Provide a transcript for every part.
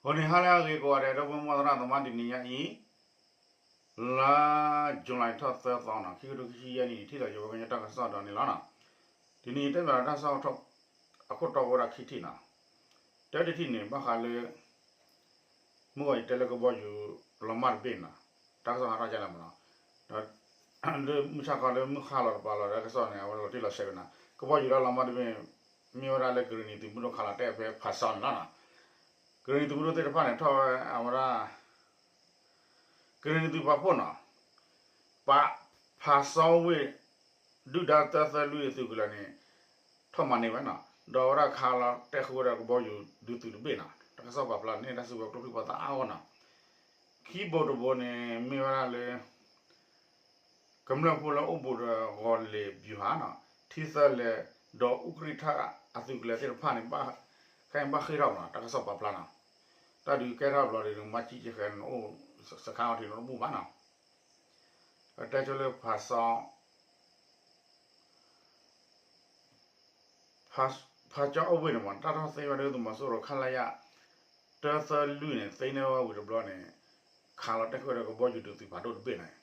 ဂီၤနံၤဟါလၢအဂ့ၤကိးဂၤဒဲး ဒီပုၢ်ဝဲၢ်မုၢ်သရၣ်သမါ တနံၤညါအံၤ လါယူၤလံထီၣ်သၢသီနီၤ ခံကထိခံဆံယဲၢ်နံၣ် ထံၣ်လိာ်ယဝဲကညီတၢ်ကစီၣ်ဒီးန့ၣ်လီၤနီၤ. တနံၤအံၤတဲဘၣ်တၢ်ကစီၣ် အခိၣ်တီအိၣ်ဝဲဒၣ်ခံထံၣ်နီၤ. တၢတထံၣ်န့ၣ် ဘၣ်ဃးလၢ မုၢ်ဂီၤအံၤတဲလၢကဘီယူၤလီၤမၢ်တဘ့ၣ်နီၤ တၢ်ကစီၣ်ဟးထီၣ်ကလဲၣ်မနီၤ. ဒီးလၢမုၢ်ဆါခီလၢမုၢ်ဃၢ်လီၤတပၤလီၤ တၢ်ကစီၣ်န့ၣ် အဝဲလီၤတံၢ်လီၤဆဲးဝဲနီၤ ကဘီယူၤလၢလီၤမၢ်တဘ့ၣ် မ့ၢ်ဝဲဒၣ်လၢကရ့ၣ်နံၤသုးမုၢ်ဒိၣ်ခးလီၤတဲာ်ဖဲဖးစီန့ၣ်လီၤနီၤ. ကရ့ၣ်နံၤသုးမုၢ်ဒိၣ်သ့ၣ်တဖၣ်န့ၣ် ထီၣ်ဝဲအဝဲဒၣ် ကရ့ၣ်နံၤသုးပာ်ဖှိၣ်နီၤ ပာ်ဖးစီဝ့ၢ် ဒုၣ်ဒါတၢသၢလွံၢ်အသုးကလၢၤန့ၣ် ထီၣ်မၤန့ၢ်ဝဲနီၤ ဒီးအဝဲဒၣ်ခးလီၤတဲာ်ဃုာ်ဝဲဒၣ်ကဘီယူၤဒုးသုးတဘ့ၣ်နီၤ တၢ်ကစီၣ်ပာ်ဖျါန့ၣ် တၢ်စုကဝဲၤကျိချံပှၤသၣ်အါဂီၢ်နီၤ. ခံဘိတဘိန့ၣ် မ့ၢ်ဝဲဒၣ်လၢ ကမျၢၢ်ဖိလၢအိၣ်ဘူးဒီးဂီၤလ့ၤဘျူးဟးနီၤ ထံသၢလဲၤ ဒီးအူကြံၣ်ထၣ်အသုးကလၢၤသ့ၣ်တဖၣ်န့ၣ် ခဲအံၤဘၣ်ဃ့ၢ်ထီၣ်မနီၤ တၢ်ကစီၣ်ပာ်ဖျါနီၤ. တၢ်ဒုးကဲထီၣ်ဘျီဒီး မၤကံကဲဃဲၤန့ၣ် အိၣ်စခါအီၤထံးနီတဘူၣ်ဘၣ်နီၤ. အတဲဆိလၢဖးစီ ဖးကၠီအဝ့ၢ်န့ၣ်မး တၢ်ထီၣ်သ့ဝဲဒၣ်သုးမီၤစိရိၤ ခလရ တၢသၢလွံၢ်န့ၣ် သ့န့ၢ်ဝဲဝံၤတဘျီန့ၣ် ခးလီၤတဲာ်ဃုာ်ဝဲဒၣ်ကဘီယူၤဒုးသုးဖးဒိၣ်တဘ့ၣ်န့ၣ်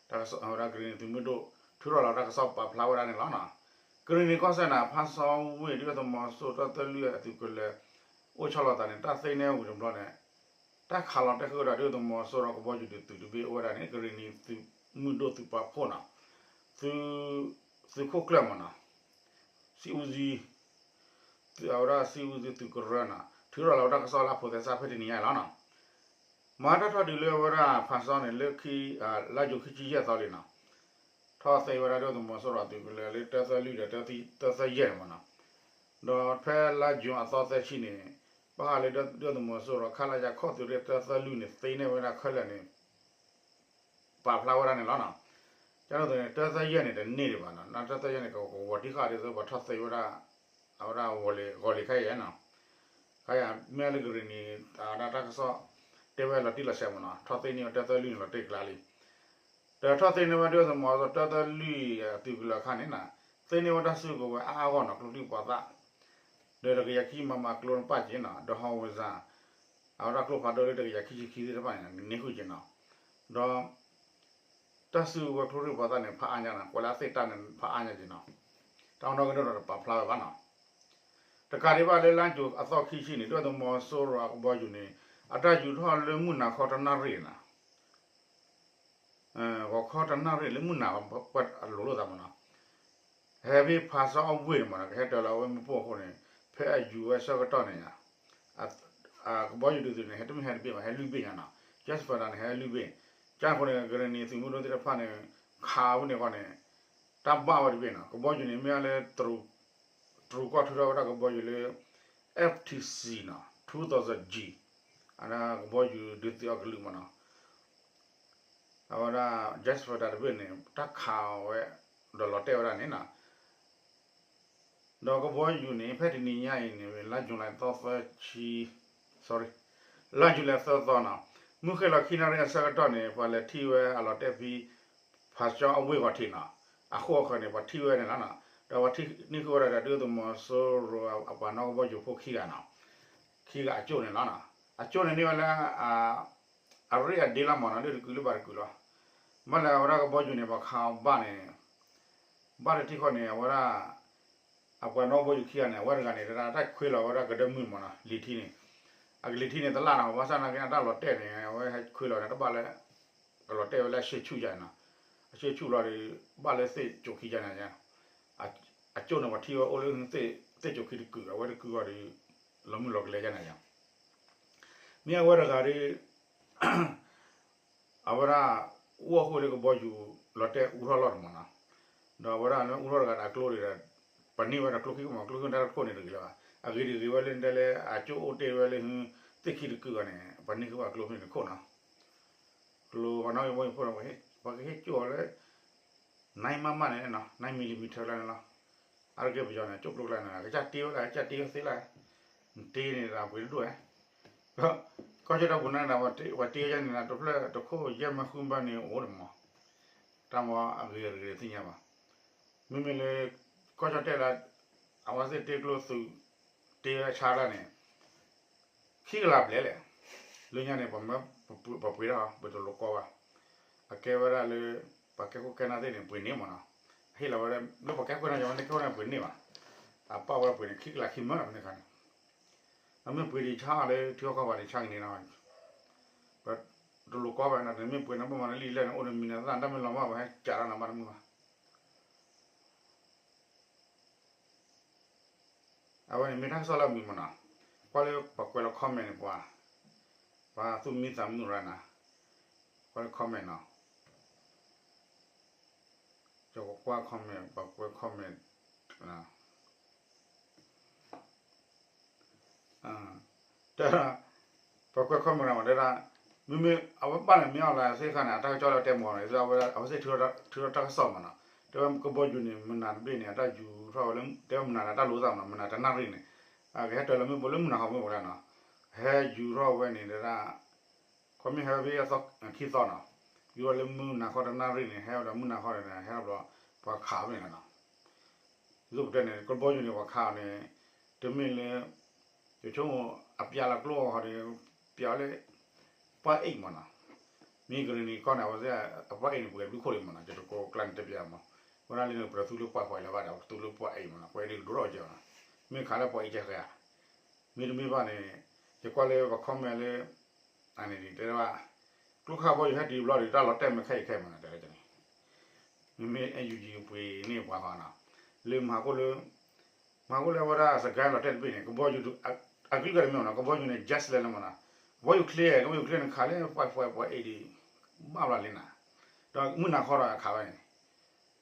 တၢ်ကစီၣ်ဝဲဒၣ်ကရ့ၣ်နံၤသုးမုၢ်ဒိၣ် ထုးထီၣ်လီၤတၢ်ကစီၣ်ပာ်ဖျါဝဲဒၣ်န့ၣ်လီၤနီၤ. ကရ့ၣ်နံၤကီၢ်စဲၣ်န့ၣ် ဖးစီဝ့ၢ်ဒုၣ်ဒါသုးမီၤစိရိၤတၢသၢလွံၢ်အသုးကလၢၤ အိၣ်ဆီလီၤသးန့ၣ် တၢ်သ့န့ၢ်ဝံၤတဘျီန့ၣ် တၢ်ခးလီၤတဲာ်ဃုာ်ဝဲဒၣ်ဒုၣ်ဒါသုးမီၤစိရိၤကဘီယူၤဒုးသုးတဘ့ၣ်အိၣ်ဝဲဒၣ်န့ၣ် ကရ့ၣ်နံၤသုးမုၢ်ဒိၣ်သုးပာ်ဖှိၣ်နီၤ သုးခိၣ်ကျၢၢ်မးနီၤ စံအူစံ သုးအဝဲဒၣ်စံအူစံသုးကရၢနီၤ ထုးထီၣ်လီၤဝဲတၢ်ကစီၣ်လၢအဖိးသဲစးဖဲတနံၤညါအံၤလီၤနီၤ. မၤတၢ်ထီၣ်ဒုးလၢအဝဲဒၣ်ဖးစီန့ၣ် လၢခံ လါယူၤခံဆံယဲၢ်သီလံနီၤ ထီၣ်သ့ဝဲဒၣ်ဒုၣ်ဒါသုးမီၤစိရိၤအသုးကလၢၤလၢတၢသၢလွံၢ်ဒီးတၢသၢယဲၢ်န့ၣ်မးနီၤ. ဒီးဖဲလါယူၤအသီသၢဆံန့ၣ် ဘၣ်ဃးလၢဒုၣ်ဒါသုးမီၤစိရိၤခလရ ခီၣ်သုးရ့ၣ်တၢသၢလွံၢ်န့ၣ် သ့န့ၢ်ဝဲဒၣ်ခဲလၢာ်န့ၣ် ပာ်ဖျါဝဲဒၣ်န့ၣ်လီၤနီၤ. ကန့ၣ်အသိးန့ၣ် တၢသၢယဲၢ်န့ၣ် တန့ၢ်ဒံးဘၣ်နီၤ တၢသၢယဲၢ်န့ၣ် ကဝီၤတံၢ်ဃာ်ဒ်သိးပှၤထီၣ်သ့ဝဲဒၣ် အဝဲဒၣ်ဂီၤလ့ၤခဲအံၤနီၤ. ခဲအံၤ မ့ၢ်လၢကရ့ၣ်နံၤ အဝဲဒၣ်တၢ်ကစီၣ် တဲဝဲလီၤတံၢ်လီၤဆဲးမးနီၤ ထီၣ်သ့န့ၢ်ဝဲတၢသၢလွံၢ်န့ၣ်လီၤတဲာ်ကျါလံ ဒီးထီၣ်သ့န့ၢ်ဝဲဒုၣ်ဒါသုးမီၤစိရိၤတၢသၢလွံၢ်အသုးကလၢၤအခါန့ၣ်နီၤ သ့န့ၢ်ဝဲတၢ်စုကဝဲၤအါအါဂီၢ်နီၤ ကျိချံပှၤသၣ် ဒီးတကယၤခံမမကျိန့ၣ်ပာ်က့ၤနီၤ ဒီးဟီၣ်ဝ့ၤစၢ် အဝဲဒၣ်ကျိဖးဒိၣ်လၢတကယၤခံဆံခံသ့ၣ်တဖၣ်န့ၣ် န့ၢ်ဃုာ်က့ၤနီၤ ဒီး တၢ်စုကဝဲၤကျိချံပှၤသၣ်န့ၣ် ဖးအါညါနီၤ ကွဲးလၢအသ့ၣ်တၢ်န့ၣ် ဖးအါညါက့ၤနီၤ တၢ်နီၣ်ဂံၢ်ဒိၣ်ဒီးတပာ်ဖျါဝဲဘၣ်နီၤ တကးဒံးဘၣ်လၢလါယူၤအသီခံဆံန့ၣ် ဒုၣ်ဒါသုးမီၤစိရိၤအကဘီယူၤန့ၣ် အတၢ်ယူၤထီၣ်လၢမုၢ်နၤခီတနၣ်ရံၣ်နီၤ ဂီၤခီတနၣ်ရံၣ်လၢမုၢ်နၤခီ ပှၤအလိၤလိာ်သးမးနီၤ ဟဲဖဲဖးစီအဝ့ၢ်န့ၣ်မးနီၤ ကဟဲတၢၤလီၤဝဲမ့ၣ်ပိၢ်အဃိန့ၣ် ဖဲအယူၤဝဲဆၢကတီၢ်န့ၣ် ကဘီယူၤဒုးသုးန့ၣ် ဟဲတမ့ၢ်ဟဲတဘ့ၣ်ဘၣ် ဟဲလွံၢ်ဘ့ၣ်ညါနီၤ jet fighter န့ၣ် ဟဲလွံၢ်ဘ့ၣ် ကၢ်ဃိန့ၣ် ကရ့ၣ်နံၤသုးမုၢ်ဒိၣ်သ့ၣ်တဖၣ်န့ၣ် ခးဝဲန့ၣ်ဃီန့ၣ် တၢ်ဘၣ်ဝဲတဘ့ၣ်နီၤ ကဘီယူၤန့ၣ် မ့ၢ်လၢ တရူးကီၢ်ထုးထီၣ်ဝဲဒၣ်ကဘီယူၤလၢ F T C နီၤ two thousand G အကဘီယူၤဒုးသုးအကလုာ်မးနီၤ အဝဲဒၣ် jet fighter တဘ့ၣ်န့ၣ် တၢ်ခးဝဲ ဒီးလီၤတဲာ်ဝဲဒၣ်န့ၣ်နီၤ ဒီးကဘီယူၤန့ၣ် ဖဲတနံၤညါအံၤန့ၣ် လါယူၤလံသီသၢဆံ sorry လါယူၤလံသၢသီနီၤ မုၢ်ဃ့ၢ်လီၤခံနၣ်ရံၣ်အဆၢကတီၢ်န့ၣ် ပှၤလဲၤထံၣ်ဝဲအလီၤတဲာ်ဖဲ ဖးကၠီအဝ့ၢ်ဂီၤထံးနီၤ အဃိအဃၢၤန့ၣ် ပှၤထံၣ်ဝဲန့ၣ်လီၤနီၤ ဒီးပှၤထံၣ်န့ၢ်ဃုာ်ဝဲဒၣ်ဒီးဒုၣ်ဒါသုးမီၤစိရိၤအပှၤနီၣ်ကဘီယူၤဖိခံဂၤနီၤ ခံဂၤအကၠိၣ်န့ၣ်လီၤနီၤ အကၠိၣ်န့ၣ်န့ၢ်ဝဲလၢ အရ့ၣ်အဒ့လီၤမးနီၤ လၢတကုာ်လၢဘၣ်တကုာ်လီၤ မ့ၢ်လၢအဝဲဒၣ်ကဘီယူၤန့ၣ် ပှၤခးအီၤဘၣ်န့ၣ် ဘၣ်တထံၣ်ဃီန့ၣ် အဝဲဒၣ် အပှၤနီၣ်ကဘီယူၤခံဂၤန့ၣ် အဝဲတဂၤန့ၣ် တၢ်ခွဲလီၤဝဲဒၣ်ကဒၢမုၢ်မးနီၤ လံာ်ထံန့ၣ် အကလံာ်ထံန့ၣ်တလၢ်နီၤ ဘၣ်ဆၣ်နာ်က့အတၢ်လီၤတဲာ်န့ၣ် အဝဲဟဲခွဲလီၤန့ၣ် တဘၣ်လၢ ကလီၤတဲာ်ဝဲလၢအဆ့ဆူၣ်ယါနီၤ အဆ့ဆူၣ်လီၤဒီး ဘၣ်လၢသ့ၣ်ကိးခံယါန့ၣ် အကၠိၣ်န့ၣ် ပှၤထံၣ်ဝဲအိၣ်လၢသ့ၣ်ကိးခံတကုာ် အဝဲတကုာ်အီၤဒီး လီၤမုၢ်လီၤကလဲယါန့ၣ်ယါ မ့ၢ်အဝဲတဂၤဒီး အဝဲဒၣ် အိၣ်အဃိလၢကဘီယူၤလီၤတဲာ်အူထီၣ်လီၢ်န့ၣ်မးနီၤ ဒီးအဝဲဒၣ်လၢအူထီၣ်တဂၤဒီးအကျိဒ်ဒီး ပန့ၢ်ဝဲဒီးကျိခံကမး ကျိခံတၢ်တခိၣ်န့ၣ်တဂ့ၤလၢၤဘၣ် အဂ့ၤတဂ့ၤဝဲလၢတဲလၢ အကၠိၣ်အိၣ်တ့ၢ်ဝဲလၢ သ့ၣ်ခံတကုာ်အီၤန့ၣ် ပန့ၢ်ဃုာ်ဘၣ်ကျိမ့ၢ်န့ၣ်ခိၣ်နီၤ ကျိပှၤနီၣ်ကဘီယူၤဖိန့ၣ် ပှၤကဟ့ၣ်ကၠိၣ်အီၤလၢ nine မမန့ၣ်နီၤ nine millimeter လၢန့ၣ်လီၤ အါတက့ၢ်ပယီၤန့ၣ် ကၠိၣ်ကျိကျါန့ၣ် ကစၢ်တ့ဝဲဒၣ် ကစၢ်တ့ဝဲသ့လၢ နတ့န့ၣ်ဒီးပှ့ၤတဒိၣ်ဝဲ ကီၢ်ကၠီၣ်တဲၣ်ပူၤန့ၣ်ဒီး ပှၤတ့ဝဲန့ၣ်ဒီး တဖျၢၣ်တခိၣ်ယဲၢ်မၢဃုဘၢန့ၣ်အိၣ်ဒၣ်မး တၢ်မၤအဂ့ၤတဂ့ၤသ့ၣ်ညါဘၣ် မ့မ့ၢ်လၢ ကီၢ်ကၠီၣ်တဲၣ်လၢ အဝဲသ့ၣ်တ့ကျိသုး တ့ဝဲဆါတၢ်န့ၣ် ခံကလးဘျဲၣ်လဲၣ် လၢညါန့ၣ် ပှၤပှ့ၤတၢ် ပတလိၤကီဘၣ်, အကဲဝဲဒၣ်လၢ ပှၤကဲခိၣ်ကဲနၢ်သ့ၣ်န့ၣ် ပှ့ၤန့ၢ်မးနီၤ, အဟ့ၣ်လီၤဝဲဒၣ် လၢပှၤကဲခိၣ်ကဲနၢ် ယဝဲန့ၣ်ကဲခိၣ်န့ၣ်ပှ့ၤန့ၢ်ဘၣ်, အပာ်ဝဲပှ့ၤန့ၣ် ခံကလးခံမၢလီၤ ဖဲန့ၣ်အခါန့ၣ်, နမ့ၢ်ပှ့ၤဒံးဆါအီၤလၢထံဟီၣ်ကီၢ်ပၤဒံးဆါကန့ၢ်နီၤ, ပတလိၤကီဘၣ်နီၤ, နမ့ၢ်ပှ့ၤန့ၣ် ဘၣ်မၤလၢလံာ်လဲၢ်န့ၣ် အိၣ်ဒီးမံၤန့ၣ် သၣ်တၢ်မ့ၢ်လီၤမၢ် ပှၤဟဲကးထီၣ်နၤဘၣ်တမုာ်ဘၣ် အဝဲန့ၣ်မ့ၢ်တၢ်ကစီၣ်လၢအမံၤမးနီၤ, ကွၢ်လၢပှၤကွဲးလီၤ comment န့ၣ် ပှၤ, ပှၤသူၣ်မံသးမုာ်ရၤနၤ, ကွၢ်လၢ comment နီၤ, ကကွၢ် comment ပှၤကွဲး comment တဲဒၣ်, ပှၤကွဲး comment မးတဲဒၣ်, မ့မ့ၢ်အဝဲဘၣ်န့ၣ် မ့ၢ်အီၤလၢသ့ၣ်တဖၣ်န့ၣ် အတၢ်ကစီၣ်လၢအတဲမၤန့ၣ် အဝဲသ့ၣ်ထုးထီၣ်တၢ်ကစီၣ်မးနီၤ, တဲဝဲကဘီယူၤန့ၣ် မုၢ်နၤတဘ့ၣ်န့ၣ် အတၢ်ယူၤထီၣ်ဝဲလၢ တဲဝဲမုၢ်နၤန့ၣ် အတၢ်လိာ်သးမးနီၤ, မုၢ်နၤတနၣ်ရံၣ်န့ၣ်, ကဟဲတၢၤလၢမ့ၣ်ပိၢ်လၢမုၢ်နၤခီမ့ၣ်ပိၢ်လဲၣ်နီၤ, ဟဲယူၤထီၣ်ဝဲန့ၣ်တဲဒၣ် ခီမ့ၢ်ဟဲဝဲခံသီနီၤ, ယူၤထီၣ်လၢမုၢ်နၤခီတနၣ်ရံၣ်န့ၣ် ဟဲဝဲဒီးမုၢ်နၤခီန့ၣ် ဟဲထီၣ်ဘျီ ပှၤခးဝဲန့ၣ်လီၤနီၤ, ဒ်သိးပတဲန့ၣ် ကဘီယူၤန့ၣ် ပှၤခးအီၤန့ၣ် တမ့ၢ်လၢ ယဆိကမိၣ်အပျးလီၤကျိအီၤဒီး ပျးဝဲလၢ ပှၤအိတ်မးနီၤ, မ့ၢ်ကရံၣ်နံၤကီၢ်န့ၣ် အဝဲသ့ၣ်အပှၤအိတ်န့ၣ် ပှဲၤဘျုးခိၣ်လံမးနီၤ, ယတကိးကျါန့ၣ်တပျးမး, ဝဲဒၣ်လံန့ၣ် ပတသူလၢပှၤဃီလၢၤဘၣ်ဒီး ပသူလၢပှၤအိတ်မးနီၤ, ပှၤအိတ်ဒုးဒိၣ်ထီၣ်ကဲနီၤ, မ့ၢ်ခးလၢပှၤအိတ်ကဲဃဲဧါ, မ့တမ့ၢ်ဘၣ်န့ၣ် ယကွၢ်လၢပှၤ comment လၢ အန့ၣ်တဲဒၣ်, ကျိခါဘီယူၤဟဲတုၤဘျီဒီး တၢ်လီၤတဲာ်မ့ၢ်ခဲအံၤခဲအံၤမးနီၤ တဲဝဲန့ၣ်, မ့မ့ၢ် NUG ပှ့ၤန့ၢ်ပှၤဃီနီၤ, လၢမၤဟးခိၣ်လၢ မၤဟးခိၣ်လၢအဝဲဒၣ် စကဲလီၤတဲာ်တဘ့ၣ်န့ၣ် ကဘီယူၤ အကလုၢ်ကတမ့ၢ်နီၤ, ကဘီယူၤန့ၣ် just လဲၤလၢမးနီၤ, ကဘီယူၤချ့ ကဘီယူၤချ့န့ၣ်ခးလၢပှၤပှၤပှၤအိတ်ဒီး ဘၣ်ဘျီလံနီၤ, ဒီးမုၢ်နၤခီဒီးအခးဝဲန့ၣ်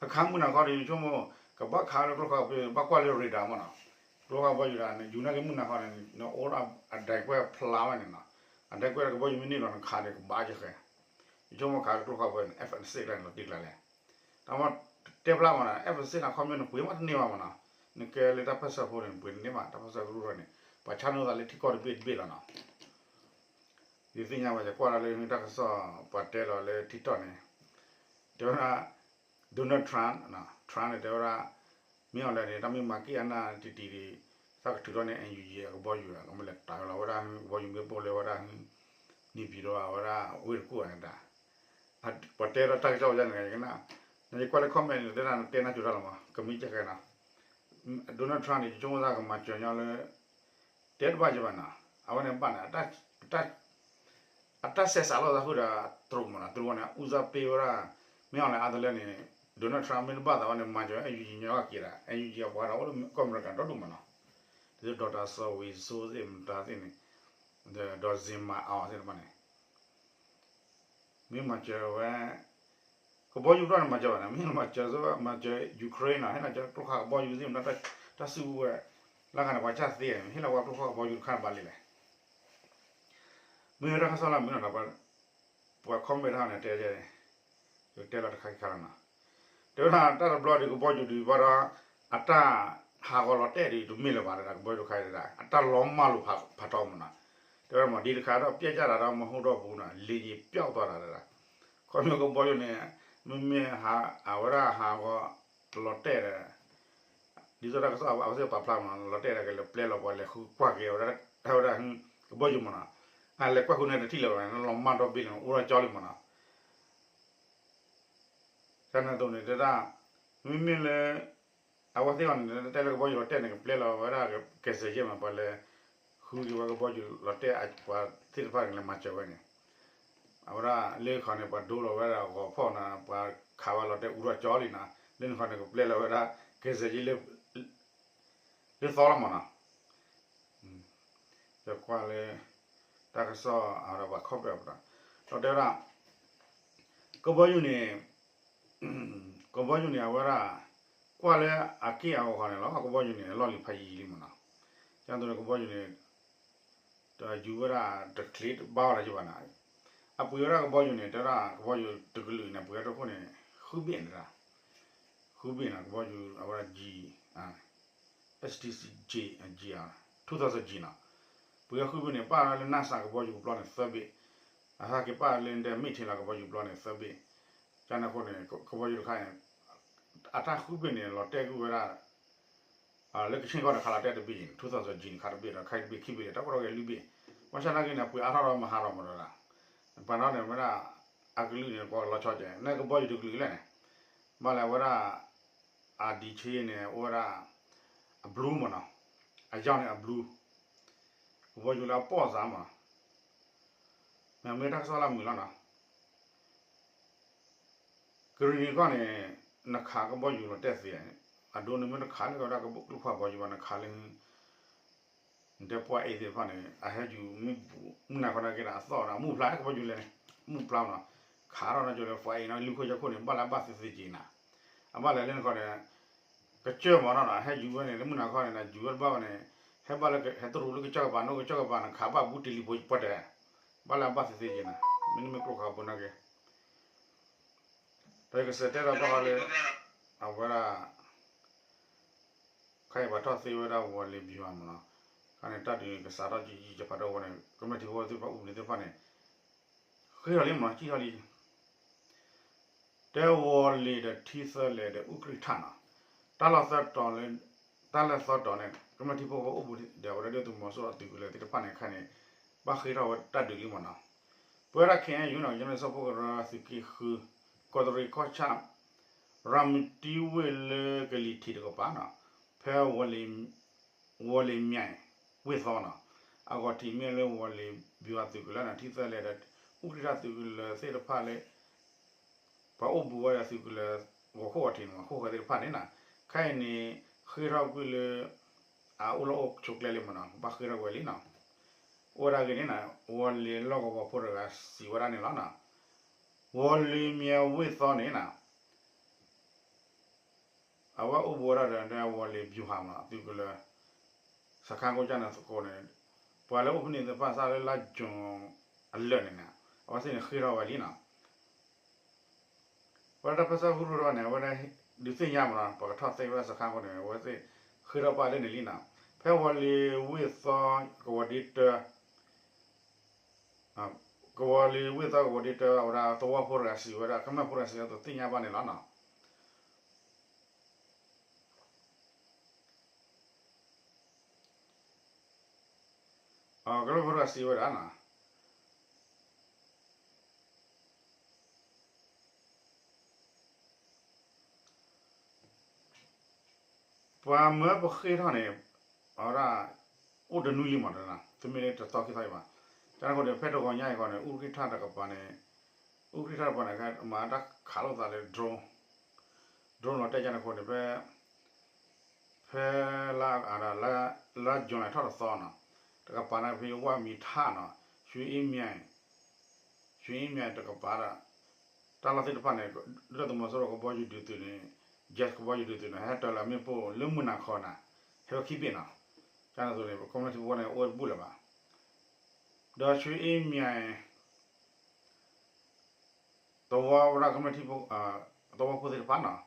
အခးမုၢ်နၤခီဒီး ယဆိကမိၣ် ကဘၣ်ခးလၢကျိခါဘီယူၤ ဘၣ်ကွၢ်လၢ radar မးနီၤ, ကျိခါဘီယူၤဒၣ်န့ၣ် ယူၤနာ်က့မုၢ်နၤခီန့ၣ် နအိၣ်ဒီးအဒဲကွဲၢ်ဖျါဝဲန့ၣ်နီၤ, အဒဲကွဲၢ်ဒီးကဘီယူၤမ့ၢ်န့ၢ်လီၤနခးဒီးကဘၣ်ကဲဃဲ, ယဆိကမိၣ်ခးလၢကျိခါဘီယူၤန့ၣ် F sixteen န့ၣ်လီၤတံၢ်ကျါလဲၣ်, တၢ်မ့ၢ်တဲဖျါမးနီၤ F sixteen အခီပညီနပှ့ၤမးတန့ၢ်ဘၣ်မးနီၤ, နကဲလၢတၢ်ပၢၢ်ဆၢဖိန့ၣ် နပှ့ၤတန့ၢ်ဘၣ် တၢ်ပၢၢ်ဆၢကရူၢ်ထီၣ်န့ၣ်, ပှၤဆါန့ၢ်သးလၢထံကီၢ်တဘ့ၣ်တဘ့ၣ်လီၤနီၤ ယသ့ၣ်ညါဘၣ် ယကွၢ်ဒၣ်လၢတၢ်ကစီၣ် ပှၤတဲလီၤလၢ TikTok န့ၣ်, တဲဝဲဒၣ် Donald Trump, Trump န့ၣ် တဲဝဲဒၣ် မ့ၢ်အီၤလဲၣ်န့ၣ် တၢ်မ့ၢ်မၤက့ၤအနၢ်တံၢ်တံၢ်ဒီး သးကထုးထီၣ်န့ၢ် NUG အကဘီယူၤ ကမ့ၢ်လဲၤတၢ်လီၤဝဲဒၣ် ကဘီယူၤမ့ၢ်ပိၢ်လၢဝဲဒၣ် န့ၣ်ပၠံၤဒီးအဝဲဒၣ် ဝ့ၢ်တကူၣ်န့ၣ်တၢ်, ပှၤတဲဒၣ်တၢ်ကစီၣ်ဝဲဒၣ်န့ၣ် နယကွၢ်လၢ comment န့ၣ် တဲဒၣ်နတဲနၢ်ကၠိတၢ်လီၤမး ကမ့ၢ်ကဲဃဲနီၤ Donald Trump န့ၣ် ယဆိကမိၣ်သးကမၤစၢၤညီလၢ တဲတဘၣ်ယဘၣ်နီၤ အဝဲန့ၣ်ဘၣ်န့ၣ် အတၢ်ဆဲးစးလိာ်သးဃုာ်ဒီးတရူးမးနီၤ တရူးန့ၣ် အူစၢ်ပ့ဝဲဒၣ် မ့ၢ်အီၤလဲၣ်အါတလၢန့ၣ် Donald Trump မ့ၢ်တဘၣ်သးဝဲန့ၣ် မၤစၢၤ NUG ညီက့ၤဒၣ် NUG အပှၤဒီးအိၣ်လၢကီၢ်အမဲရကၤဒီဒူၣ်မးနီၤ ဒ်သိး ဒီးတၢ်စီၤဝံၤစိသ့ၣ်မတၤသ့ၣ်န့ၣ် ဒီး Zimmer အီၤသ့ၣ်တဖၣ်န့ၣ် မ့ၢ်မၤစၢၤဝဲ ကဘီယူၤတဖျၢၣ်န့ၣ် မၤစၢၤဘၣ်န့ၣ် မ့ၢ်မၤစၢၤ မၤစၢၤ Ukraine နီၤ ဟဲမၤစၢၤကျိခါကဘီယူၤသ့ၣ်မတၤ တၢ်စုကဝဲၤ လၢခါန့ၣ် ပှၤစၢ်သ့ ဟ့ၣ်လီၤဝဲကျိခါကဘီယူၤတခါဘၣ်လံလဲၣ် မ့ၢ်တၢ်ကစီၣ်လၢမ့ၢ်နီၤဒီး ပှၤ comment တခါန့ၣ် တဲ ယတဲလီၤတခါခံခါလီၤနီၤ တဲဝဲဒၣ်တၢ်တဘျီဒီးကဘီယူၤဒုးဘၣ်ဒီး အတၢ်ဟးဂီၤလီၤတဲာ်ဒုးတမ့ၢ်လၢၤဘၣ်တဒၣ် ကဘီယူၤတခါအံၤတဒၣ် အတၢ်လီၤမၢ်လိာ်ဖးထီမးနီၤ တဲဝဲဒၣ်မး ဒ်တခါဒီး ပျဲၢ်ကၢ်တၢ်ဒီးမဟူဒီးပူၤနီၤ လံာ်ယံာ်ပျီၢ်သီတၢ်တဒၣ် ခီဖျိကဘီယူၤန့ၣ် မ့မ့ၢ်ဟးအဝဲဒၣ်ဟးဂီၤလီၤတဲာ်ဒီး ဒ်သိးတၢ်ကစီၣ်အဝဲသ့ၣ်ပာ်ဖျါမးနီၤ လီၤတဲာ်ဒီးကလဲၤပျဲလီၤပှၤလဲၤဃုကွၢ်က့ၤအဝဲဒၣ် အဝဲဒၣ် ကဘီယူၤမးနီၤ အလဲၤကွၢ်ဃုန့ၣ်တထံၣ်လၢၤဘၣ်န့ၣ် လီၤမၢ်ဒီဘ့ၣ်လံ အိၣ်ဒီးကၠီလံမးနီၤ တၢ်န့ၣ်အသိးန့ၣ် တဲဒၣ် မ့မ့ၢ်လၢ အဝဲသ့ၣ်အီၤန့ၣ် တဲလၢကဘီယူၤလီၤတဲာ်န့ၣ် ကပျဲလီၤဝဲဒၣ် ကယ်ဆယ်ရေး မး ပှၤလဲၤဃုက့ၤဝဲကဘီယူၤလီၤတဲာ် ပှၤသ့ၣ်တဖၣ်န့ၣ် လဲၤမၤစၢၤဝဲန့ၣ် အဝဲဒၣ်လၢခီန့ၣ် ပှၤဒိလီၤဝဲဒၣ်ဂီၤဖီၣ်နီၤ ပှၤခးဝဲလီၤတဲာ်အူရီကၠီလံနီၤ လၢနခီန့ၣ် ကပျဲလီၤဝဲဒၣ် ကယ်ဆယ်ရေး လၢသီလီၤမးနီၤ ယကွၢ်လၢ တၢ်ကစီၣ်အဝဲဒၣ်ပှၤ comment ပူၤဒီး ဒီးတဲဝဲဒၣ် ကဘီယူၤန့ၣ် ကဘီယူၤန့ၣ် အဝဲဒၣ် ကွၢ်လၢအက့ၢ်အဂီၤန့ၣ်လီၤ ကဘီယူၤန့ၣ် အလီၢ်လံၤဖးယံာ်လံမးနီၤ ကၢ်သိးန့ၣ် ကဘီယူၤန့ၣ် တယူၤဝဲဒၣ်တချ့တဘါဝဲဒၣ်ယဘၣ်နီၤ အပှ့ၤဝဲဒၣ်ကဘီယူၤန့ၣ် တဲဝဲဒၣ်ကဘီယူၤတကလုာ်န့ၣ် ပှ့ၤဝဲတခိၣ်န့ၣ် ဃုဘ့ၣ်န့ၣ် ဃုဘ့ၣ်နီၤ ကဘီယူၤအဝဲဒၣ် G STC G, G, two thousand G နီၤ ပှ့ၤဝဲဃုဘ့ၣ်န့ၣ် ပာ်ဝဲလၢ NASA ကဘီယူၤကပျီန့ၣ် သၢဘ့ၣ် အဟဲက့ၤပာ်လၢ မ့ၢ်ထဲလီၤကဘီယူၤကပျီန့ၣ် သၢဘ့ၣ် ကန့ၣ်အဃိန့ၣ် ကဘီယူၤတခါန့ၣ် အတၢ်ဃုဘ့ၣ်န့ၣ် လီၤတဲာ်ကွံာ်ဝဲဒၣ် လၢကဆ့ကီၢ်န့ၣ် ခးလီၤတဲာ်တဘ့ၣ်န့ၣ် two thousand G န့ၣ် ခးတဘ့ၣ်ဒီး ခးတဘ့ၣ်ခံဘ့ၣ်ဒီး တၢ်ပီၣ်ထီၣ်က့ၤလွံၢ်ဘ့ၣ် ဘၣ်ဆၣ်နာ်က့န့ၣ် အပှ့ၤအါထီၣ်ဒီးမဟါထီၣ်မးဒီး, ပှၤနီၣ်န့ၣ် မ့ၢ်ဒၣ် အကလုာ်န့ၣ် ပှၤကလီၤဆီကဲ နကဘီယူၤတကလုာ်လဲၣ်န့ၣ်, ဘၣ်လၢအဝဲဒၣ် အဒံးဆ့န့ၣ် အိၣ်ဝဲဒၣ် အblueမးနီၤ, အရောင်န့ၣ်အblue, ကဘီယူၤလၢအပီၢ်စးမး, မ့ၢ်တၢ်ကစီၣ်လၢအမုာ်လီၤနီၤ. ကရံၣ်နံၤကီၢ်န့ၣ် နခးကဘီယူၤလီၤတဲာ်သ့, အဒိန့ၣ်မ့ၢ်နခးလၢကဝဲဒၣ်ကလုၢ်ခွါဘီယူၤဘၣ် နခးလၢ နတဲပှၤအ့သ့ၣ်တဖၣ်န့ၣ် အဟဲယူၤမုၢ်နၤခီနာ်က့ဒီး အသီၣ်ဒီး အမူၢ်ဖျါကဘီယူၤလဲၣ်န့ၣ်, မူၢ်ဖျါနီၤ, ခးထီၣ်နီၤကၠိလၢပှၤအ့နီၤ လုၢ်ခိၣ်ယဲၢ်ခိၣ်န့ၣ် ဘၣ်လၢအဘၣ်သ့သ့က့ၤနၤ, အဘၣ်လဲၤလၢနခီန့ၣ် ကစၢၢ်မးနီၤနီၤ ဟဲယူၤဝဲန့ၣ် လၢမုၢ်နၤခီန့ၣ် နယူၤဝဲတဘၣ်ဝဲန့ၣ် ဟဲဘၣ်လၢ ဟဲတရူးလၢကစၢၢ်ကပၤ နီၢ်ကစၢၢ်ကပၤ နခးဘၣ်ဘူးတ့ၢ်လံဖိပှၤတဲ, ဘၣ်လၢအဘၣ်သ့သ့က့ၤနၤ, မ့တမ့ၢ်ကျိခးဖိနာ်က့ ဒီးယကစံးတဲဒီးဘၣ်ဃီလၢ အဝဲဒၣ် ခဲအံၤပှၤထီၣ်သ့ဝဲဒၣ်ဝီၤလ့ၤဗျူဟာမးနီၤ, ခါန့ၣ် တၢ်ဒုးကစးထီၣ်ယံာ်ယံာ်ယဖးဒိၣ်အဃိန့ၣ် ကမျၢၢ်ထံဖိသ့ၣ်တဖၣ် အိၣ်ဘှံးသ့ၣ်တဖၣ်န့ၣ် ဃ့ထီၣ်လံမးနီၤ စံၣ်ထီၣ်လံ, တဲဝီၤလ့ၤဒီးထံသၢလဲၣ်ဒီး အူကြံၣ်ထၣ်နီၤ, တၢ်လီၢ်သၢတီၤလၢ တၢ်လီၢ်သၢတီၤန့ၣ် ကမျၢၢ်ထံဖိအိၣ်ဘှံးဒီး အဝဲဒၣ်ဒုၣ်ဒါသုးမီၤစိရိၤအသုးကလၢၤသ့ၣ်တဖၣ်န့ၣ် ခဲအံၤန့ၣ် ဘၣ်ဃ့ထီၣ်ဝဲတၢ်ဒုးလံမးနီၤ, ပဝဲဒၣ် ခ့ၣ်အဲၣ်ယူၣ် နီၤ ကညီနုၢ်စၢဖှိၣ်ကရၢသုးက့ဃု ကီးတရံးကီၢ်ဆၣ် ရၤမတံဝ့ၢ်လၢကလံၤထံးတကပၤနီၤ, ဖဲ ဝီၤလ့ၤမၠဲၣ် ဝ့ၢ်သီနီၤ, အဂီၤထံးမ့ၢ်လၢဝီၤလ့ၤဘျူၤအသုးကလၢၤနီၤ ထံသၢလဲၣ်ဒီး အူကြံၣ်ထၣ်သုးကလၢၤသ့ၣ်တဖၣ်လၢ ပှၤအိၣ်ဘှံးဝဲဒၣ်သုးကလၢၤ ဂီၤခိၣ်ဂီၤထံးန့ၣ် ခိၣ်ဃၢၤသ့ၣ်တဖၣ်န့ၣ်နီၤ, ခဲအံၤန့ၣ် ဃ့ထီၣ်ကွံာ်လၢ အအိၣ်လီၢ်အိၣ်ဆိးကျဲလံမးနီၤ ဘၣ်ဃ့ထီၣ်ကွံာ်လံနီၤ, အိၣ်ဝဲဒၣ်ဂ့ၤန့ၣ်နီၤ ဝီၤလ့ၤလီၢ်ကဝီၤဖိတဂၤစံးဝဲဒၣ်န့ၣ်လီၤနီၤ, ဝီၤလ့ၤမၠဲၣ်ဝ့ၢ်သီန့ၣ်နီၤ အဝဲအိၣ်ဘှံးဝဲဒၣ်ဒီး ဝီၤလ့ၤဘျူၤဟၣ်မးနီၤ သုးကလၢၤ စခန်းကုန်းကျါန့ၣ်သကိးန့ၣ်, ပှၤလၢအိၣ်ဖဲန့ၣ်သ့ၣ်တဖၣ်စးလၢလါယူၤအလၢာ်န့ၣ်န့ၣ်, အဝဲသ့ၣ်န့ၣ်ဃ့ထီၣ်ဝဲလံနီၤ, ပဝဲဒၣ်တၢ်ပၢဆှၢကရူၢ်တဖၣ်န့ၣ် အဝဲဒၣ်ဒုးသ့ၣ်ညါမးနီၤ ပှၤကထီၣ်သ့ဝဲဒၣ်စခန်းကုန်းန့ၣ် အဝဲသ့ၣ်ဃ့ထီၣ်ပာ်လၢန့ၣ်လံနီၤ, ဖဲဝီၤလ့ၤဝ့ၢ်သီကဝီၤဒ့တၢ ကဝီၤလ့ၤဝ့ၢ်သီကဝီၤဒ့တၢ အဝဲဒၣ်သဝီဖိတဂၤစံးဝဲဒၣ် ကမျၢၢ်ဖိတဂၤစံးဝဲဒၣ် သ့ၣ်ညါဘၣ်န့ၣ်လီၤနီၤ, ကမျၢၢ်ဖိတဂၤစံးဝဲဒၣ်နီၤ ပှၤမၢပဃ့ထီၣ်န့ၣ် အဝဲဒၣ် အိၣ်တနွံလံမးနီၤ တမ့ၢ်လၢတသီခံသီအံၤဘၣ်, တၢ်န့ၣ်အဃိန့ၣ် ဖဲတဂီၤညါအံၤဃီန့ၣ် အူကြံၣ်ထၣ်တကပၤန့ၣ် အူကြံၣ်ထၣ်တကပၤန့ၣ် မၤတၢ်ခးလိာ်သးလၢ drone, drone လီၤတဲာ်ကန့ၣ်အဃိန့ၣ် ဖဲ ဖဲလါ လါယူၤလံထီၣ်တသီနီၤ, တကပၤန့ၣ် ဖဲဝၢ်မံၤထၣ်နီၤ, ရွှေအင်းမြစ်, ရွှေအင်းမြစ်တကပၤဒီး တၢ်လီၢ်သ့ၣ်တဖၣ်န့ၣ် ဒုၣ်ဒါသုးမီၤစိရိၤကဘီယူၤဒုးသုးန့ၣ် jet ကဘီယူၤဒုးသုးန့ၣ် ဟဲတၢၤလၢမ့ၣ်ပိၢ်လၢမုၢ်နၤခီန့ၣ် ဟဲဝဲခံဘ့ၣ်နီၤ, ကန့ၣ်အသိးန့ၣ် ကမျၢၢ်ထံဖိန့ၣ် အိၣ်ဝဲတဘူၣ်လၢၤဘၣ်, ဒီးရွှေအင်းမြစ် သဝီဝဲဒၣ်ကမျၢၢ်ထံဖိ သဝီဖိသ့ၣ်တဖၣ်နီၤ,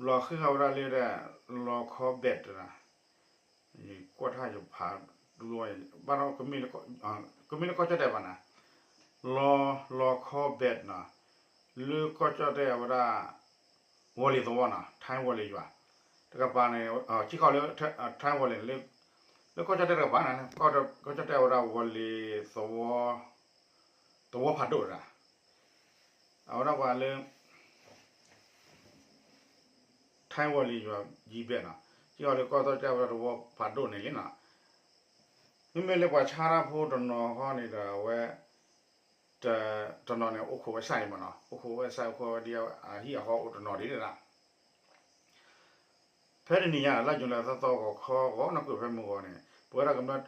လီၤဃံးဃာ်ဝဲဒၣ်လၢ လီၤခီဘဲးတနီၤ, ကွၢ်ထီၣ်ယဖးဒူလီၤ, ဘၣ်ဒီး ကမ့ၢ်လၢကီၢ်ကၠီၣ်တဲၣ်ဘၣ်နီၤ, လီၤ လီၤခီဘဲးနီၤ, လၢကီၢ်ကၠီၣ်တဲၣ်အဝဲဒၣ် ဝီၤလ့ၤသဝီနီၤ, ထၢၣ်ဝီၤလ့ၤယွၤ တကပၤန့ၣ် ထံကီၢ်လၢ ထၢၣ်ဝီၤလ့ၤန့ၣ် လၢကီၢ်ကၠီၣ်တဲၣ်တကပၤန့ၣ် ကီၢ်ကၠီၣ်တဲၣ်အဝဲဒၣ်ဝီၤလ့ၤသဝီ သဝီဖးဒိၣ်တဂၤ, အဝဲဒၣ်ပှၤလၢ ထၢၣ်ဝီၤလ့ၤယွၤယံၤဘဲၣ်နီၤ, ထံကီၢ်လၢကီၢ်ကၠီၣ်တဲၣ်အဝဲဒၣ်သဝီဖးဒိၣ်န့ၣ်လံနီၤ, မ့မ့ၢ်လၢပှၤဆါတၢ်ဖိတနီၤဃီန့ၣ်ဒီးအဝဲ တနီၤန့ၣ် အိၣ်ခိးဝဲစၢ်အံၤမးနီၤ, အိၣ်ခိးဝဲစၢ် အိၣ်ခိးဝဲဒ်အဟံၣ်အဃီအိၣ်တနီၤဒ်န့ၣ်လီၤ. ဖဲတနံၤညါ လါယူၤလံသီသီ ဂီၤခီ ဂီၤနၢ်ကွ့ၢ်ဖဲမုၢ်ဂီၤန့ၣ် ပဝဲဒၣ်ကမျၢၢ်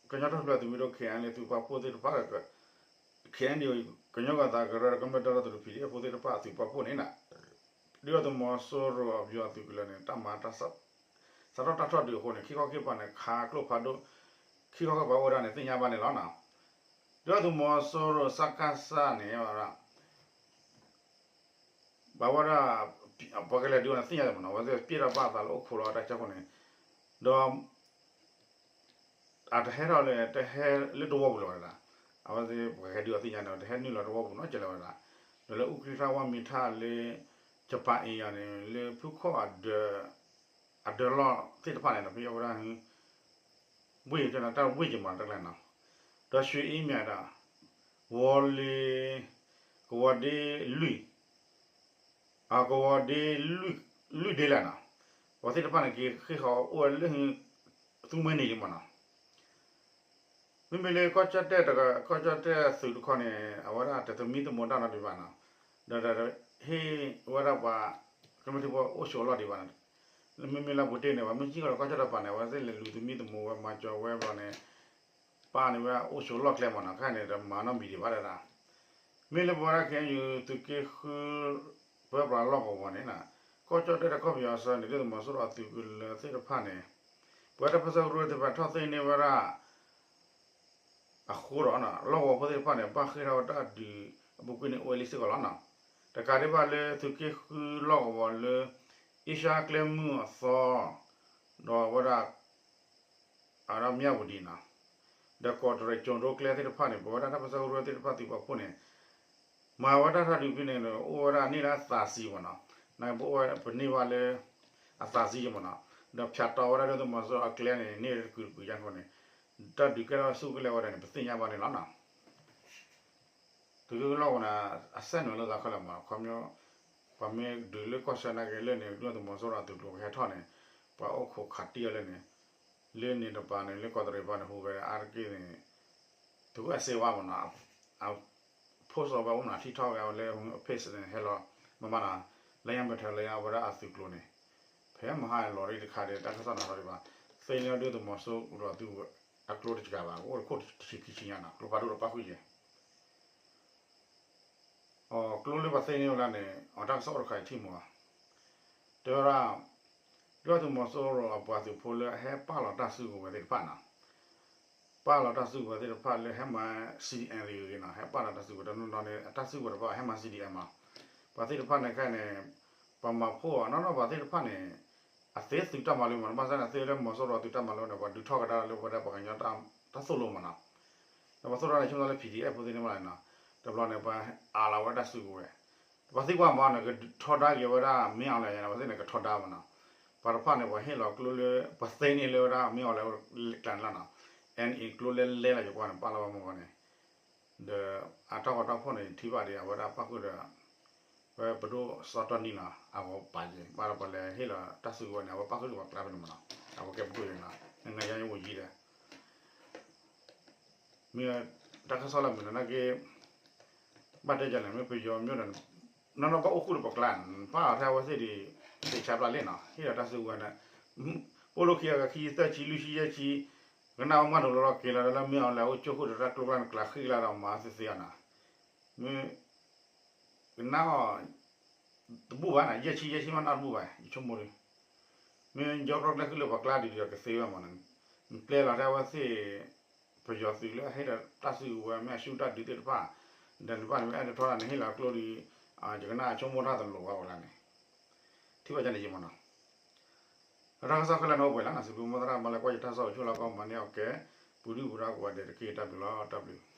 ကညီတၢ်ထူၣ်ဖျဲးသုးမုၢ်ဒိၣ် ခ့ၣ်အဲၣ်လ့ၣ် သုးပာ်ဖှိၣ်သ့ၣ်တဖၣ် ခ့ၣ်အဲၣ်လ့ၣ် ကညီဂီၢ်သးကရၢ ကမျၢၢ်တၢ်ဒီသဒူး ပီၣ်ဒီအ့ၣ်ဖိသ့ၣ်တဖၣ်အသုးပာ်ဖှိၣ်န့ၣ် ဒုၣ်ဒါသုးမီၤစိရိၤအဘျီအသုးကလၢၤန့ၣ် တၢ်မၤ စးထီၣ်တၢ်ထီၣ်ဒုးအဃိန့ၣ် ခံခီခံကပၤန့ၣ် ခးကျိဖးဒိၣ် ခံခီခံကပၤအိၣ်ဝဲဒၣ်န့ၣ် သ့ၣ်ညါဘၣ်န့ၣ်လီၤ. ဒုၣ်ဒါသုးမီၤစိရိၤ စကစ န့ၣ် ဘၣ်ဝဲဒၣ် ပှၤကလဲၤဒုးအီၤန့ၣ် သ့ၣ်ညါလံမးနီၤ, အဝဲသ့ၣ်ပျဲၢ်ထီၣ်ဘၣ်အသးလၢအိၣ်ခိးလီၤတၢ်ကၢဃိန့ၣ် ဒီး အတဟဲထီၣ်လၢ တဟဲလၢတဝီပူၤလၢၤဝဲဒၣ်, အဝဲသ့ၣ်ပှၤကဟဲဒုးအီၤသ့ၣ်ညါန့ၣ် တဟဲနုာ်လီၤတဝီပူၤနီတစဲးလၢၤဝဲဒၣ်, ဒီးလၢအူကြံၣ်ထၣ်ဝၢ်မံၤထၣ်လၢ ယပၣ်အ့ၣ်ယၤန့ၣ် လၢဖုခီၣ်အဒၢး အဒၢးလီၢ်သ့ၣ်တဖၣ်န့ၣ်ဒီး ဖဲအဝဲဒၣ် ဝ့ၢ်တၢ်ဝ့ၢ်က့ၤမးတၢ်ကျဲနီၤ, ဒီးရွှေအင်းမြစ်ဒီး ဝီၤလ့ၤ ကဝီၤဒ့လွံၢ် အကဝီၤဒ့လွံၢ်ဒ့လဲၣ်နီၤ, အဝဲသ့ၣ်တဖၣ်န့ၣ် က့ၤဃ့ၢ်ဃီၤအိၣ်ဝဲလၢ သူမွဲန့ၣ်လံမ့ၢ်နီၤ. မ့မ့ၢ်လၢကီၢ်ကၠီၣ်တဲၣ်တက ကီၢ်ကၠီၣ်တဲၣ်သုးတခီန့ၣ် အဝဲဒၣ်တသမံသမိးတၢ်နီတမံၤဘၣ်နီၤ, ဒီးဟ့ၣ်ဝဲဒၣ်ပှၤ ကမျၢၢ်ထံဖိအိၣ်ဆိးအလီၢ်ဒံးဘၣ်နီၤ. မ့မ့ၢ်လၢအပူၤတ့ၢ်န့ၣ် ပှၤမ့ၢ်စံၣ်ကီးဒီးကီၢ်ကၠီၣ်တဲၣ်တကပၤန့ၣ် အဝဲသ့ၣ်လဲၤလူၤသမံသမိးဝဲမၤစၢၤဝဲဘျီန့ၣ် ပာ်န့ၢ်ဝဲအိၣ်ဆိးလီၢ်ကျဲမ့ၢ်နီၤ, ခဲအံၤန့ၣ် တမၤနီတမံၤဒံးဘၣ်ဒၣ်. မ့ၢ်လၢပဝဲဒၣ်ခဲအံၤ သုးက့ဃု ပၢပြးလီၢ်ကဝီၤန့ၣ် ကီၢ်ကၠီၣ်တဲၣ်ဒီးကီၢ်ပယီၤအဆၢန့ၣ် ဒုၣ်ဒါသုးမီၤစိရိၤအသုးကလၢၤသ့ၣ်တဖၣ်န့ၣ် ပဝဲဒၣ်တၢ်ပၢဆှၢကရူၢ်သ့ၣ်တဖၣ်ထီၣ်သ့ၣ်န့ၢ်ဝဲဒၣ် အဃိဒီး လီၢ်ကဝီၤဖိသ့ၣ်တဖၣ်န့ၣ် ဘၣ်ဃ့ၢ်ထီၣ်ဝဲတၢ်ဒုးအပူၤကွံာ်န့ၣ် အိၣ်ဝဲလံစ့ၢ်ကီးလီၤနီၤ. တကးဒံးဘၣ်လၢသုးက့ဃုလီၢ်ကဝီၤလၢ အ့ရှါကျဲမုၢ်အသီ ဒီးဝဲဒၣ် အဒီးမၠၣ်ဝတံၤနီၤ, ဒီးကီးတရံးကၠိၤဒိကျဲသ့ၣ်တဖၣ်န့ၣ် ပဝဲဒၣ်တၢ်ပၢဆှၢကရူၢ်သ့ၣ်တဖၣ်သုးပာ်ဖှိၣ်န့ၣ် မၤဝဲတၢ်ထီၣ်ဒုးဖဲန့ၣ်ဒီး အိၣ်ဝဲဒၣ်န့ၢ်လၢအသးစံမ့ၢ်နီၤ, နပအိၣ်ဝဲပန့ၢ်ဘၣ်လၢ အသးစံမ့ၢ်နီၤ, ဒီးဖၠးတီဝဲဒၣ်ဒုၣ်ဒါသုးမီၤစိရိၤအကျဲန့ၣ် န့ၢ်တကုာ်တကုာ်ယါခီန့ၣ် တၢ်ဒုးကဲထီၣ်ဆူၣ်ကလဲာ်ဝဲဒၣ်န့ၣ် ပသ့ၣ်ညါဘၣ်န့ၣ်လီၤနီၤ. သုးက့ဃုလီၢ်ကဝီၤန့ၣ် အဆဲၣ်နုာ်လၢသးခဲလၢာ်မ့ၢ် ခီပညီ ပှၤမ့ၢ်ဒုးလၢကီၢ်ဆၢနာ်က့လၢန့ၣ် ဒုၣ်ဒါသုးမီၤစိရိၤအသုးကျိၤကဟဲထီၣ်န့ၣ် ပှၤအိၣ်ခိးခးတံၢ်အီၤလၢန့ၣ် လၢန့ၣ်တပၤန့ၣ် လၢကီးတရံးတပၤန့ၣ် ဟူးဂဲၤအါတက့ၢ်န့ၣ် သုးခိၣ်အဲၣ်စ့ဝါမ့ၢ်နီၤ အ post အီၤဝဲအိၣ်မ့ၢ်နီၤ ထံထီၣ်ဝဲအဝဲလၢ page န့ၣ် ဟဲလီၤ မ့ၢ်မ့ၢ်နီၤ လၢညါ battalion အဝဲဒၣ်အသုးကျိၤန့ၣ် ဖဲမဟါလီၤရံၣ်တခါဒီး တၢ်ကစီၣ်နီၤထီၣ်ဒံးဘၣ် သ့န့ၢ်ဒုၣ်ဒါသုးမီၤစိရိၤအသုးအကျိၤတစှၤဘၣ် အိၣ်တခိၣ်တဆံခံဆံညါနီၤ ကျိဖးဒိၣ်တပၣ်ဃုာ်ယဲၢ် အကျိလၢပသ့န့ၢ်ဝဲဒၣ်န့ၣ် အတၢ်ကစီၣ်အိၣ်တခါအံၤထံၣ်မ့ၢ် တဲဝဲဒၣ် ဒုၣ်ဒါသုးမီၤစိရိၤအပှၤသုးဖိလၢအဟဲပာ်လီၤတၢ်စုကဝဲၤသ့ၣ်တဖၣ်နီၤ ပာ်လီၤတၢ်စုကဝဲၤသ့ၣ်တဖၣ်လၢဟဲမၤ C D M ဂ့ၤဂ့ၤနီၤ ဟဲပာ်လီၤတၢ်စုကဝဲၤတနီၤနီၤန့ၣ် အတၢ်စုကဝဲၤတဖၣ်ဟဲမၤ C D M မး ပှၤသ့ၣ်တဖၣ်န့ၣ်ခဲအံၤန့ၣ် ပှၤမၤဖှိၣ်အီၤနီၢ်နီၢ်ပှၤသ့ၣ်တဖၣ်န့ၣ် အသ့သုးတၢ်မၤလိမး ဘၣ်ဆၣ်န့ၣ် အသ့လၢမီၤစိရိၤသုးတၢ်မၤလိန့ၣ် ပှၤဒုးထီၣ်ကဒါလၢပဝဲဒၣ်ပှၤကညီတၢ်သိၣ်လိမးနီၤ ဒီးပှၤသိၣ်တၢ်န့ၣ် ဆိကမိၣ်လၢ P D F ဖိသ့ၣ်န့ၣ်မးနီၤ တဘျီန့ၣ် ပှၤအးလီၤဝဲတၢ်စုကဝဲၤ ပှၤသံကွၢ်မးန့ၣ် ကထီဒါက့ၤဝဲဒၣ်မ့ၢ်အီၤလဲၣ်ယါန့ၣ် ပှၤသ့ၣ်န့ၣ် ကထီဒါမးနီၤ ပှၤတဖၣ်န့ၣ် ပှၤဟ့ၣ်လီၤကျိလၢ ပှၤသ့န့ၢ်လၢဝဲဒၣ်မ့ၢ်အီၤလဲၣ်ကျါန့ၣ်လီၤနီၤ အဲၣ်အံၤကျိလၢလဲလီၤယကွၢ်န့ၣ် ပာ်လီၤဝဲမ့ၢ်ဂီၢ်န့ၣ် ဒီးအတၢ်ဂီၤတၢ်ဖီၣ်န့ၣ် ထံၣ်ဘၣ်ဒံး အဝဲဒၣ်ပၣ်ဃုာ်ဒီး ဝဲပဒိၣ်စီၤတီနံနီၤ အဂီၤပာ်က့ၤ ဘၣ်ဒီးပှၤလဲၤဟ့ၣ်လီၤတၢ်စုကဝဲၤန့ၣ် အဝဲပၣ်ဃုာ်ဒီးပှၤကျါဖဲန့ၣ်မးနီၤ အဝဲကဲပဒိၣ်ယဲနီၤ နငါယါယအိၣ်ယံၤဒီး မ့ၢ်တၢ်ကစီၣ်လၢမုၢ်နၤနာ်က့ ဘၣ်တဲကလဲၣ် မ့ၢ်ပယီၤမ့ၢ်ဒီး နီၢ်နီၢ်ဘၣ်အိၣ်ဃုာ်ဒီးပှၤကျါန့ၣ် ပာ်အီၤထဲအဝဲသ့ၣ်ဒံး သ့ၣ်ဆါပျၢ်လံနီၤ ဟ့ၣ်ဒီးတၢ်စုကဝဲၤန့ၣ် ပိၢ်လိာ်ခံအဂၤခံဆံသၢဆံလွံၢ်ဆံယဲၢ်ဆံ ကနၣ်ဝဲမးတလီၤလီၤက့ၤလီၤလၢမ့ၢ်အီၤလဲၣ် အိၣ်ကၠိဃုာ်ဒီးတၢ်ကျိကျါန့ၣ် ကျါဃ့ကလါဒီးမၤသ့သ့အီၤနီၤ မ့ၢ် ကနၣ်အီၤ တဘူၣ်ဘၣ်နီၤ ယဲၢ်ဆံယဲၢ်ဆံမးနီၤတဘူၣ်ဘၣ် ယဆိကမိၣ်ဒီး မ့ၢ်ယီကျိကျဲဃုာ်လၢပှၤကျါဒံးဒီးကသ့ဝဲမးနီၤ နပျဲလီၤထဲအဝဲသ့ၣ် ပယီၤသုးလၢအဟ့ၣ်ဒီးတၢ်စုကဝဲၤမ့ၢ်အဆူၣ်တၢ်ဒုးသ့ၣ်တဖၣ် ဒီးနဘၣ်န့ၣ်မ့ၢ်အဲၣ်ဒိးထီဒါန့ၣ်ဟ့ၣ်လီၤကျိဒီး ယကနၣ်အဆိကမိၣ်တၢ်တလိၤဘၣ်ဝဲလၢန့ၣ် ထံၣ်ဘၣ်ကန့ၣ်ယံၤမးနီၤ အတၢ်ကစီၣ်ခဲလၢာ်န့ၣ်အိၣ်ပှဲၤလီၤနီၤ စံးဘျုးမိၢ်သရၣ်မၤလၢကွၢ်ယတၢ်ကစီၣ်အိၣ်ဆိၣ်လီၤကီမၤန့ၢ်အီၤကဲ ပူၤဒုၣ်ပူၤဒါကိးဂၤဒဲး တက့ၢ်တၢ်ဘျုးလီၤ တၢ်ဘျုး